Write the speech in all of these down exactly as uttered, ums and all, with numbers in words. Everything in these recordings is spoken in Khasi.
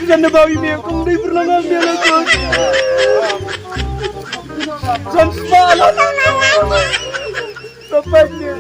Jan da bawi me kong dei berlangan dia lah kong. Jan sma lah. Sampai dia.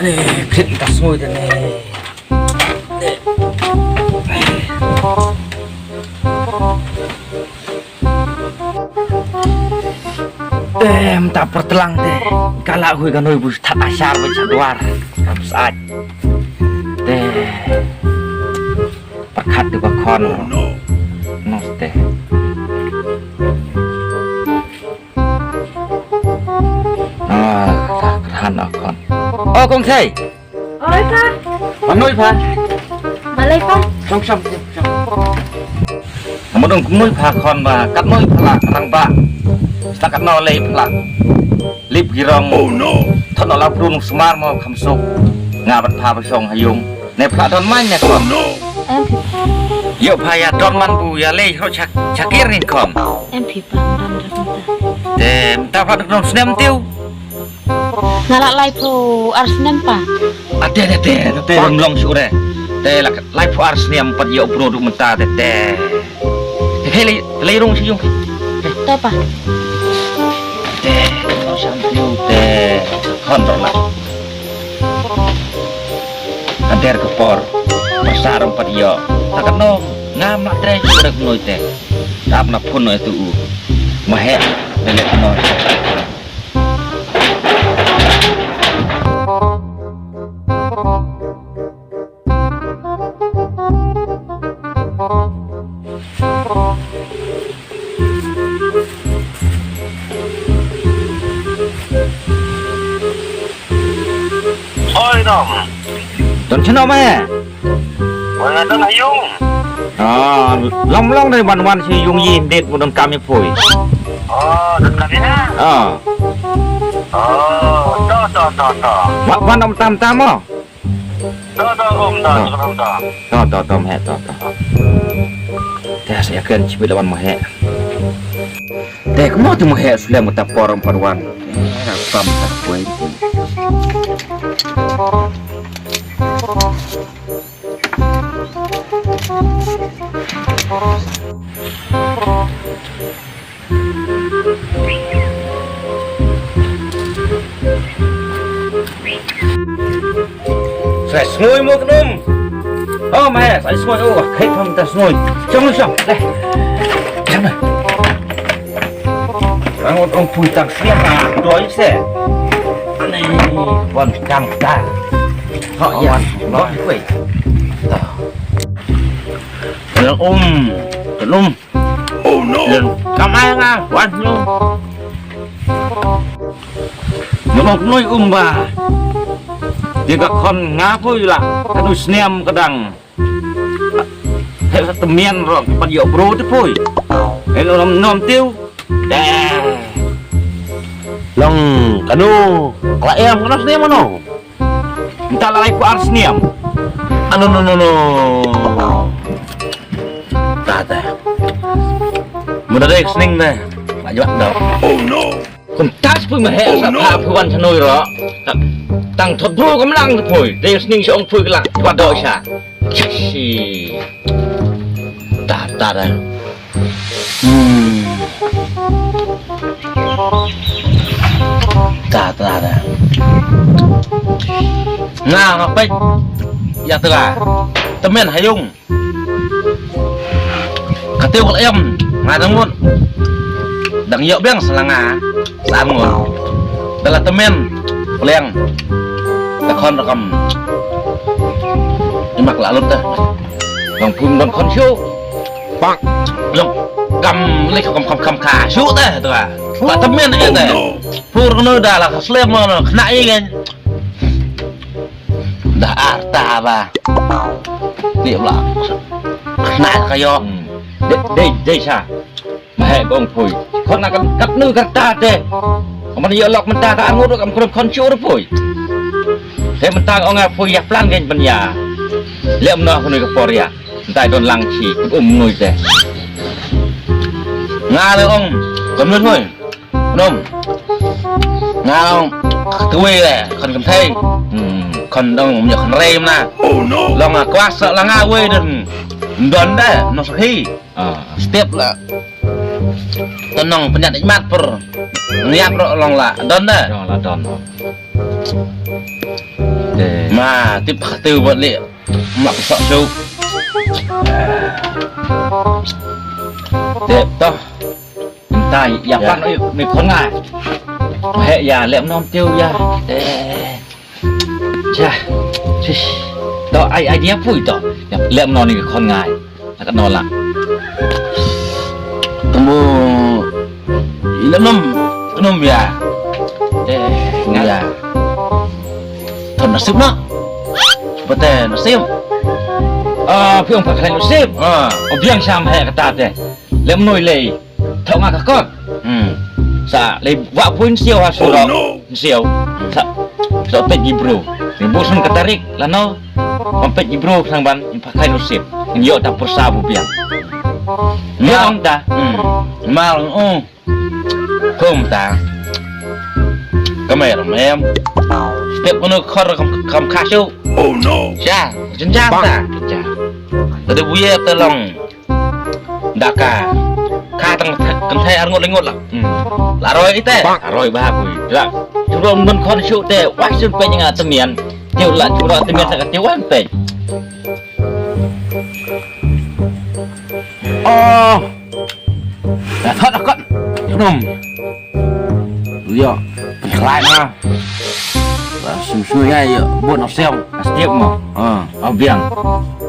Ane, krit ta sngui ta ne. Te mynta pyrtlang te ka la hui ka noi bu stat ashar bu shat dwar. Kam sat. Te pyrkhat te ba khon. Nos te. Ah, ka kyrhan a khon. Oh, kong thei. Oi, pa. Ba noi, pa. Balei, pa? Shong, shong, shong. Namar dong kumnoi pha khon ba katnoi pha la rang ba. Sta katno lei pha la. Lip girong. Oh no. Thot no la brun sumar mo kham suk. Nga bat pha ba shong ha yung. Ne pha don man ne khon. Oh no. Em phi. Yo pha ya don man bu ya lei hro chak chakir nin khon. Em phi pa don rak mynta. Te mynta pha don snem tiu. Nga la laiphew ar snem pa. Ate te te te ram long shu re. Te la laiphew ar snem pat ïoh bro duk mynta te te. He lei lei rung shu yung. To pa. Te no sham tiu te. Khon ro la. Ader ka por. Pasar rum pat ïoh. Ta ka no ngam la tre shu re noi te. Tap na phun noi tu u. Mahe. Te le no. Oi, Dom. Don chano me? Wan nga don ha yung. Ah, long long dei wan wan shi yung yi dit mu don kam i phui. Oh, don kam i na? Ah. Oh, to, to, to, to. Wa-, wan om tam tam mo? To, to, om, to, to, to. To, to, to, mhe, to, to. Te sa yakan chibi lawan mhe. Te kmo tu mhe sulem ta por om par wan. Te, pam ta kuen. Sa sngui mo khnum. Oh, ma, sa sngui, oh, khai pham ta sngui. Chong, chong. Deh. Chong. Ang ot ong pui tang siap ah, doi se. Ani, bon tang ta. Ho ya, bon kui. Ta. Yang um, um. Oh no. Yang kamai nga, wan yung. Nyok noi um ba. Dia ka khon nga pui la, kanu sniam kadang. He sa temian ro, pat yo bro te pui. He lo nom nom tiu. Deh. Long kanu, kala em kanu sniam ano. Nta la lai ku ar sniam. Ano no no no. Ta ta. Muda dei sning deh. Lajak dau. Oh no. Kumtas pun mah he sa pha phuan chanoi ro. Tang thot bru kam lang phui. Dei sning shong phui klang. Kwa do sha. Chashi. Ta ta da. Hmm. Ta ta da. Nga nga pek. Ya tera. Temen hayung. Kata kala em, nga dang mut. Dang yok biang selanga, sa ngut. Dala temen, liang. Takon rakam. Imak la lut dah. Dang pun dang kon shu. Pak. Dang kam lek kam kam kam ka shu dah tu ah. La temen eh dah. Pur no dah la slem no kena i kan. Dah arta ba. Ni pula. Kena ka yo. Dei dei dei sa. Mahek bong pui. Kau nak kat nu kata deh. Aman yo lok mentah ka angut kam krum kon chur pui. Dei mentah ong pui ya plan gen ben ya. Lem noh pun ka por ya. Ntai don lang chi, kut um nui te. Nga la ong, kam lut hoi. Nom. Nga la ong, kawei le, khon kam thei. Hmm. Khon dong, mya khon rei mna. Oh no. Long nga kwas la nga wei don. Don da, no sahi. Ah. Step la. Tenong penyat imat per. Ngiap ro long la, don da. Long la don. Eh. Ma, tip khatu buat li. Mak sok suk. Tip toh. Ntai, ya pan oi, ni khon ngai. He ya, lem nom tiu ya. Eh. Cha. Sis. To ai idea pui to. Ya, lem nom ni khon ngai. Nak no la. Temu. Lem nom, nom ya. Eh, ngai. Ya. Ton nasib na. Bete nasib. Ah, piong pa khlai nasib. Ah. O biang sam he kata te. Lem noi lei. Thok nga ka kot. Hmm. Sa lei wa pun siau ha suro. Oh, no. Siau. Sa, sa pet gi bro. Ni bu sun ka tarik lano. Pam pet gi bro sang ban in pakai nusip. In yo ta pursa bu biang. Ni ong ta. Hmm. Mal, oh. Kum ta. Kamai ram em. Step kono khor kam, kam khasu. Oh no. Ja, jenjang ta. Ja. Tadi buye ta long. Daka. Ka tang kan thai ar ngot lengot la. Hmm. La roi ite. Ar roi ba kui. La. Chuba mun khon shu te. Wah sun pe nga temian. Tiu la chuba temian sa ka tiu wan pe. Oh. Dah thot akot. Nom. Yo. Penkelai na. Lah sum sum ya yo. Buat nak siang. Stiap mo. Ah. Abiang.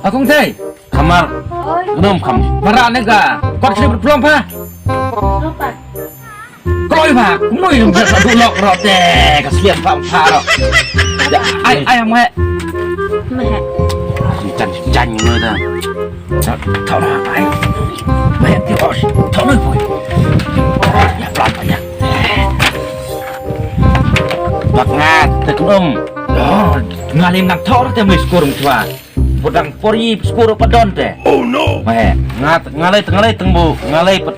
Akong thai. Kamar. Oi. Gnum kam. Para ne ka. Kot sri berpelom pa. Apa? Koi pa. Mui yang biasa dulu rot deh. Kasihan pa pa rot. Ya, ai ai meh. Meh. Jan jan ni dah. Tau na ai. Meh tios. Tau na boy. Ya pelan banyak. Bak ngat te gnum. Oh, ngalim nang thor te mui skur mchwa. Budang pori skur padon te. Oh no. Meh. Ngat ngalai ngalai tengbu ngalai pet.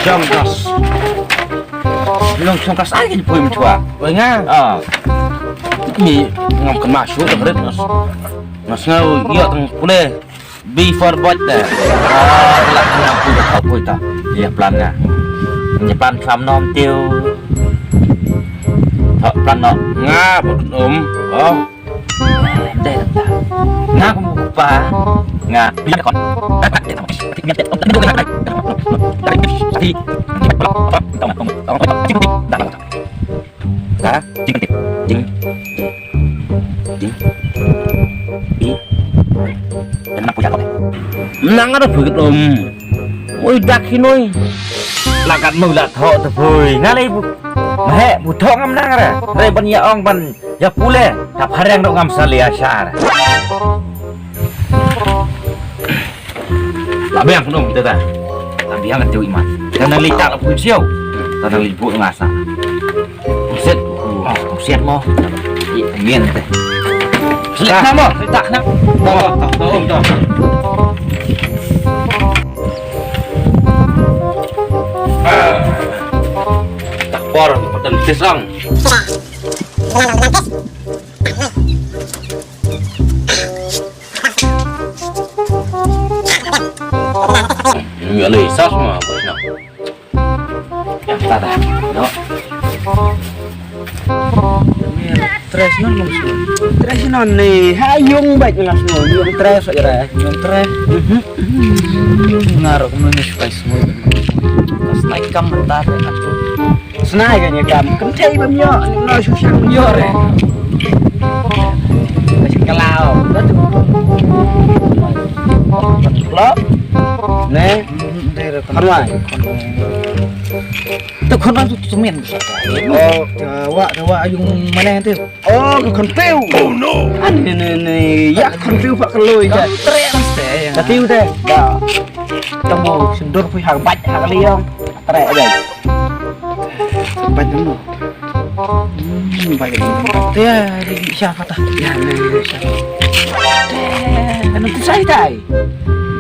Jong das. Long song kas ai ni pui mchwa. Wei nga. Ah. Ni ngam kena shu tak rit nas. Nas ngau yo teng pule. Before bot te. Ah, la ngam pui tak pui ta. Ya plan nga. Ni plan sam nom tiu. Tak plan no. Nga bot um. Oh. Nga kum pa nga. Nang ada begitu om. Oi dak hinoi. Lakat mu la tho te pui. Ngalai bu. Mahe bu tho ngam nang re. Re ban ya ong ban. Ya pule, ta phareng dok ngam salia shar. La biang khnum te ta. La biang ka tiu iman. Ta nang li ta la pun siau. Ta nang li bu nga sa. Puset. Oh, puset mo. Ye mien te. Slik na mo, slik tak na. To, to, to, to. Tak por, patan pisang. Ini alai sas ma bos na. Ya tada. No. Tres non nong sno. Tres non ni ha yung bait nong sno. Yung tres aja re. Yung tres. Ngarok nong ni spice mo. Spice kam mentar aku. Snai ka ïa kam. Kam thei bam ïoh. Ning no shu shang ïoh re. Ka shu kalaw. Klop. Ne. Khon wai. Tu khon wai tu tu men. Oh, wa wa yung mana tu. Oh, ka khon piu. Oh no. An ne ne ne. Ya khon piu pa ka lui ka. Tre ste. Ka tiu te. Ba. Tamo sindur pui ha bait ha ka liang. Tre dai. Bait dum. Hmm, bait dum. Te di sha kata. Ya ne sha. Te anu tu sai tai.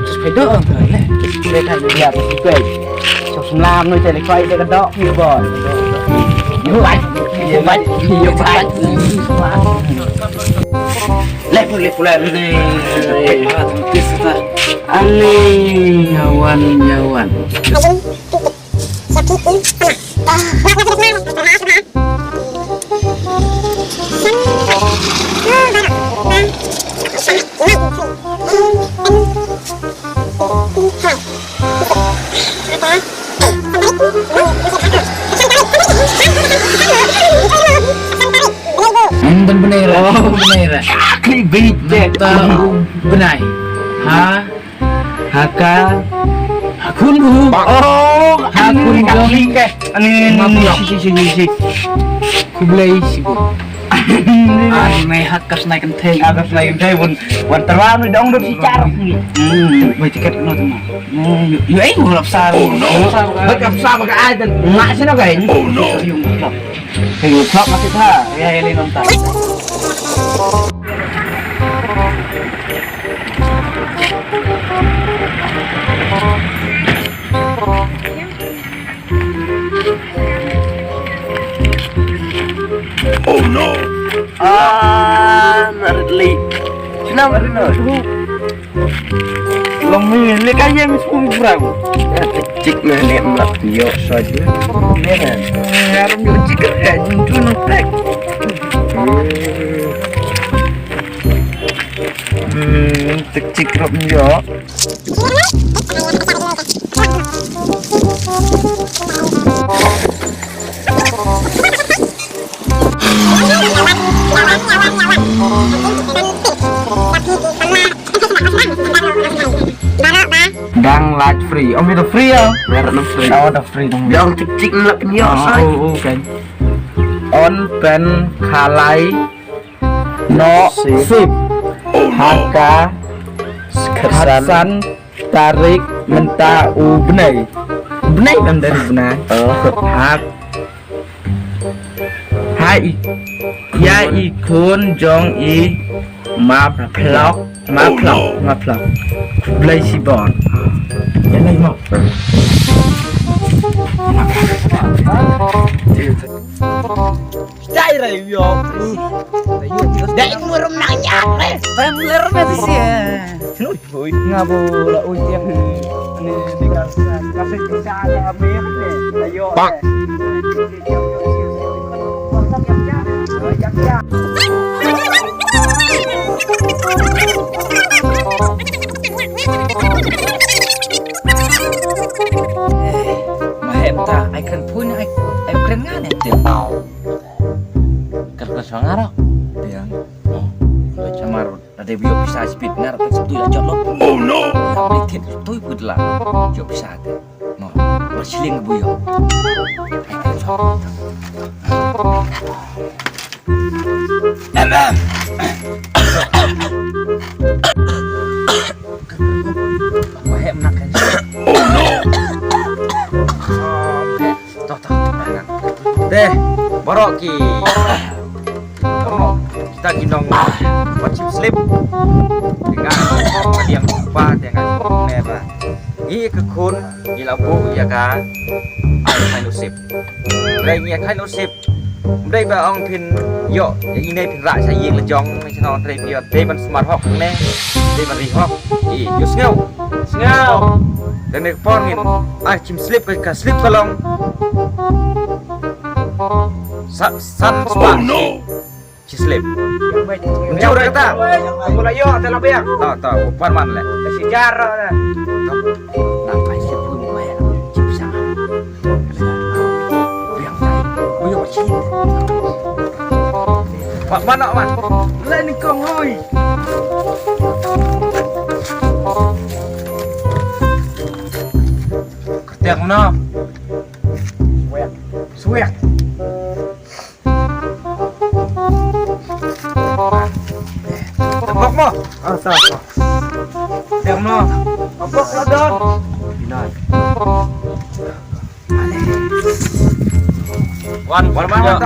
Terus pedo ang tre le. Terus pedo tai ya terus pedo. Lam noi te le koi te ka dok ni bon. Yu bai, yu bai, yu bai. Leh pun, leh pun, leh. Ani nyawan, nyawan. Enten bnai ra. Oh. Enten bnai ra. Clickbait. Nata u bnai. Ha? Haka. Hakun bu. Oh, hakun jong. Ani, ani, ani, si, si, si, si. Khublei shibun. Ani mai hak ka snai kan theng. Hak ka snai kan theng bun. Wan terwa ni dong dong si char. Hmm, mai tiket no tu ma. Yu ai ngulap sar. Oh no. Bak ap sa bak ai dan. Mak sino kai. Oh no. Yu ngulap. Yu ngulap masih tha. Ya, ya, le nonton. Oh no. Ah, narit li. Sina narit no. Long mi le ka yem sum brau. Chik me ne mlak yo soj. Ne. Ngarum yo chik ka ntu no pek. Hmm, tik tik rop nyo. Dang light free. Om itu free ya? Merek free. Oh, ada free dong. Yang tik tik nak nyo. Oh, oh, kan. On pen kalai. No, sip. Haka. Khatsan. Tarik mynta u bnai. Bnai mynta u bnai. Oh. Hak. Hai. Ya i khun jong i ma phlok. Ma phlok. Ma phlok. Blai si bon. Ya lai mo. Dai rai yo. Dai murum nanya re. Dai murum nanya re. Hui, hui. Nga bo la ui tiang ni ni ka ka se ka ka ya me ne. Ayo. Pak. Ma hem ta ai kren pun ai ai kren nga ne. Kar ka sangara. Yang. Oh, lo chamar. Lada bïa pisa speed ngar pek sutui la jot lo. Oh no. Ïa beli kit sutui put la. Jot pisa te. Mo, ba shilling bïa. Em em. Ba hem nak kan. Oh no. Toh, toh. Te, baroh ki. Baroh kita ki nong wat shim slip. Te nga ka liang pa te nga ne ba. Ngi ka khun ngi la buh ïa ka. Ai khaiñ u sip. Re ngi khaiñ u sip. Mdei ba ong phin ïoh ïa ine phin rah sha ïing la jong. Shnong trei phi ïoh dei ban sumar hok ne dei ban ri hok. I ïoh sngew. Sngew. Dang ne ka por ngin ai shim slip ka, ka slip ka long. Sa, san spah. Oh no. Shi slip. Jauh dah kata. Mula ïoh te la biang. Ta, ta, upan man le. Shi jar. Nang ai slip pun mai. Shim sangat. Mak mana man. Lai ni kong hoi. Kertiang mana? Suwek. Suwek. Tepok mo. Ah, sa, sa. Kertiang mana? Tepok lah don. Binan. Wan, wan, wan, wan.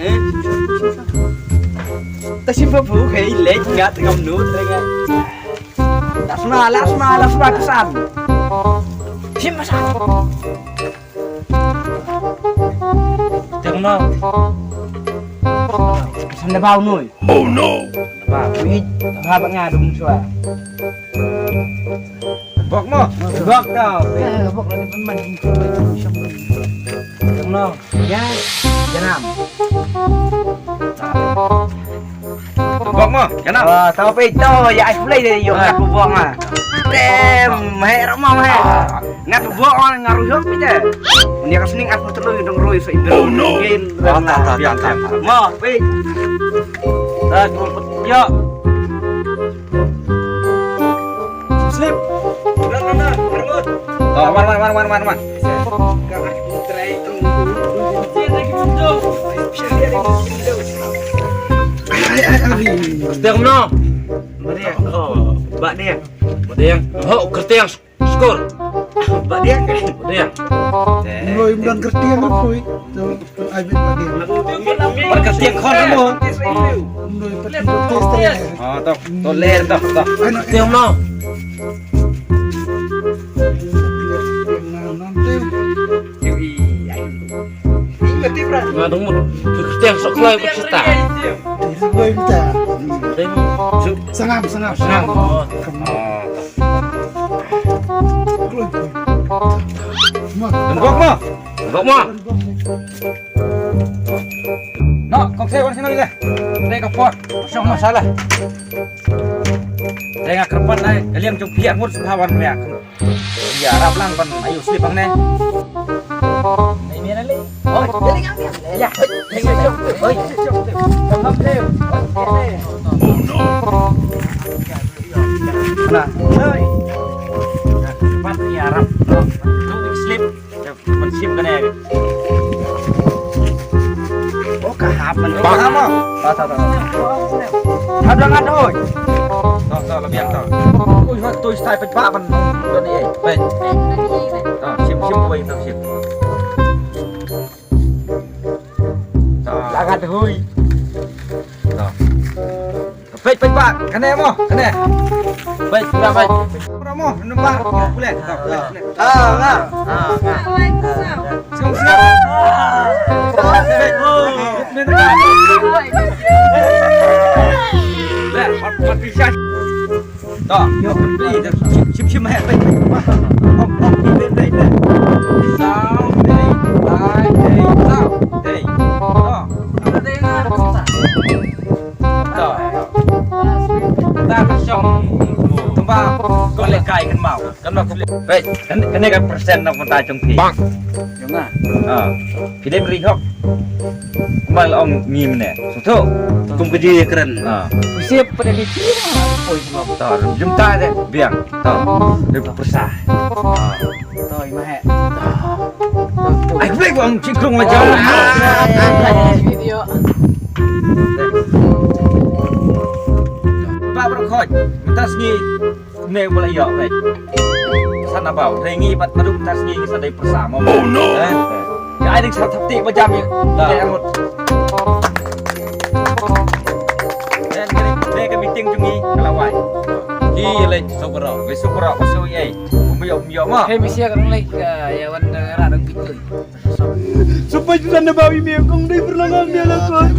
Eh? Ta shim ba bu kai le ngat ngam nu tre ngat. Lasma, lasma, lasma kesan. Tim masa. Teng no. Sam da bau noi. Oh no. Ba, ui, ba ba nga dum sua. Bok mo. Bok tau. Bok la ni man. Teng no. Ya, janam. Bok mo, janam. Wah, tau pe to ya ai pulai de yo. Ah. Aku bok ma. Tem, he ro ma he. Ngat bok ma ngaru yo pite. Ni ka sning aku telu dong roi so indo. Oh no. Mo, pe. Tak, yo. Slip. Wan, wan, wan, wan, wan, wan. Ai, ai, ai, ai. Kerteng no. Ba dia. Oh, ba dia. Ba dia. Ho, kerteng. Skor. Ba dia. Ba dia. Loi mdan kerteng ko. Ai bit ba dia. Ba kerteng khon mo. Loi pat. Oh, to. To ler to. To. Kerteng no. Nga dong mut. Kerteng sok kloi ba cerita. Sangam, sangam. Sangam. Oh. Bok mo. Bok mo. No, kong se wan sino ile. Dei ka por. Shong masalah. Dei nga kerpan lai. Kaliang jong pia ngut sembah wan mea. Ya, rap lang ban ayu slip bang ne. Ai mia le. Oh, jadi ngam mia. Ya. Oi. Ngam le. Nah, oi. Pat ni arap. Slip. Ban shim kane. Oh, ka hap man. Ka hap mo. Ta, ta, ta. Hap lang ngat oi. To, to, la biang to. Ui, hot tu stai pet ba ban. Ban ni ai. Pet. To, shim, shim, oi, to, shim. To. La ngat oi. To. Peit, peit, ba, kane mo, kane. Peit, peit, peit. Ora mo, nampak, pule. Ah, nga. Ah, nga. Siap, siap. Peit, oh. Peit, peit. Leh, pat, pat, peit. To, yo, peit, peit, shim, shim, shim, peit, peit. Hop, hop, peit, peit, peit. Saw, peit, peit, peit, saw, peit. To. To. Ta ka shong. Tumba. Ko le kai kan mau. Kan mau. Peit, kan, kan ka persen na pun ta jong phi. Bang. Jong nga. Ha. Phi dei ri hok. Mal ong ngi mene. Suto. Kum ka ji kren. Ha. Siap pada di sini. Oi, semua. To, jumpa deh. Biang. To. Dia bersah. To, ima he. Ai, klik bang, cingkrung aja. Video. Ba, bro, khoi. Mynta sngi ne ba la ïoh, khoi. San abau, re ngi pat naduh mynta sngi ngi sa dei pyrsa mo. Oh, no. Eh? Ka ai ding sa thap ti ba jam ïa. Da. Dei angut. Dei ka meeting jong ngi ka la wai. Ki leit suk baroh. Leit suk baroh, ba suk ei. Ym ïoh, ym ïoh mo. Hei, misia ka dang leit ka ïa wan da ra dang bitui. Supai tu tanda bawi me kong dei pernah ngam dia lah kong.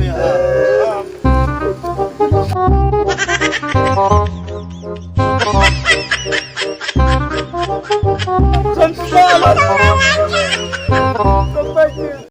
San sudah lah.